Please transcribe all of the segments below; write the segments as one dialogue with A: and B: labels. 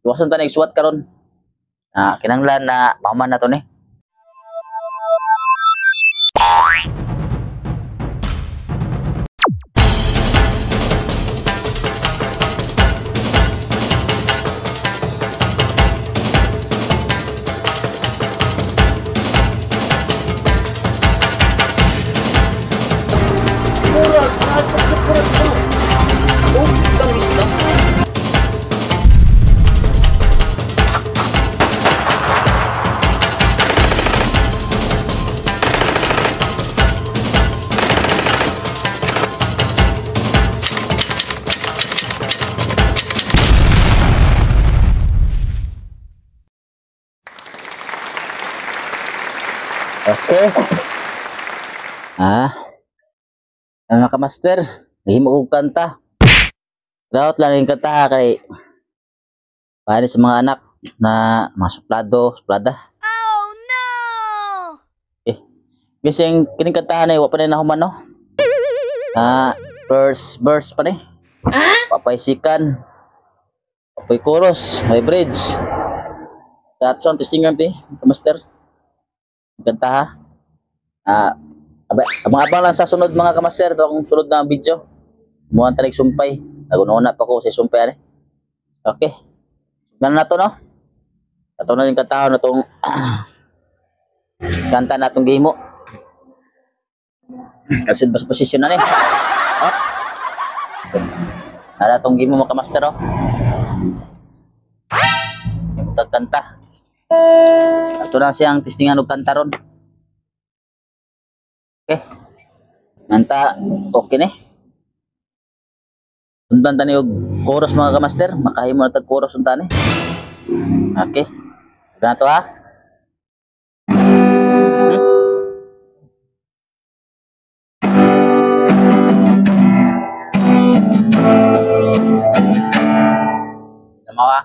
A: Iwasan ta na isuwat karon. Kinahanglan na mahuman na to ni.
B: Murag, nagpagkapurat ko. Oh, tamis na.
A: Okay. Mga kamaster, nahimo kog kanta. Daot lang yung kanta kay para sa mga anak na mga suplado, suplada.
C: Oh no!
A: Bising kining kantahan ay wa pa na nahuman, no? Verse verse pa ni. Papay sikan. Papay chorus, may bridge. That's on testing ti, kamaster. Kanta ha. Abang-abang lang sa sunod mga kamaster, ito akong sunod na video. Mukhang tanig sumpay. Nagununa pa ko sa sumpay ani. Okay. Ganun na to, no? Ato na yung kantahan na tong kanta na tong gihimo. Kasi ba sa posisyon na ni? Oh. Ara tong gihimo mga kamaster, oh. Yung kanta. Ato na siyang testingan og kanta ron. Okay. Nanta, okay ni. Sundan tani og chorus mga kamaster, makahimo na tag chorus unta ni. Okay. Sundan na to ha. Tama ka.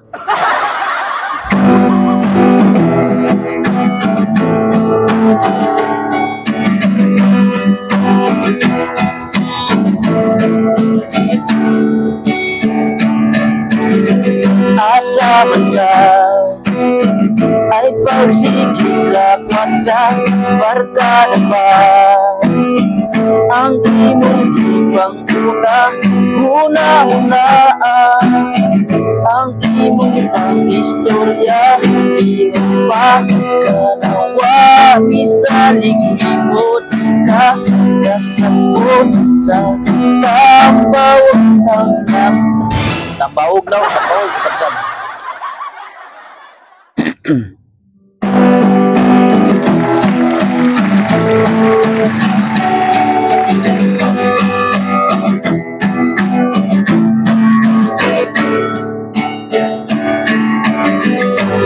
A: Asa man ka ay pagsikilakwat sa barkada ba? Ang imong ibang una, una-unaan. Ang imong pang istorya, imong pa kanawa. Misalig limot ka, kasabot sa tambawag ng nafta. Tambawog daw, tambawog, usab-usab.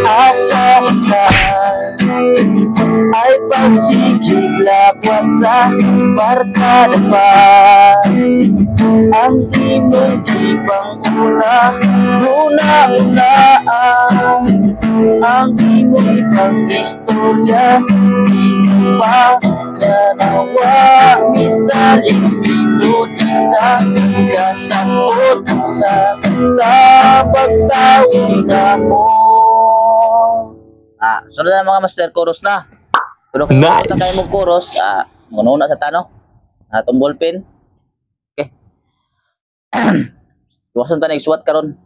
A: Asa ka ay pagsikilakwat sa barkada pa? Ang imong ibang una, una-unaan. Ang imong ibang istorya, di pa kanawa. Misalig limot ka, kasabot sa kapagtaon na mo. Sunod na mga master, chorus na. Pero kung
D: Nice.
A: kayo mong chorus, muna sa tano. Atong ballpen. Okay. Iwasan ta na isuwat karon.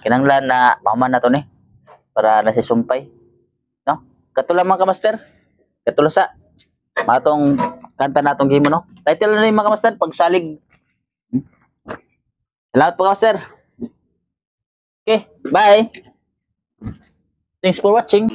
A: Kinahanglan na mahuman na to ni para na si sumpay. No? Katula mga kamaster. Katula sa matong kanta natong gihimo, no? Title na ni mga kamaster, Pagsalig. Salamat po, kamaster. Okay, bye. Thanks for watching.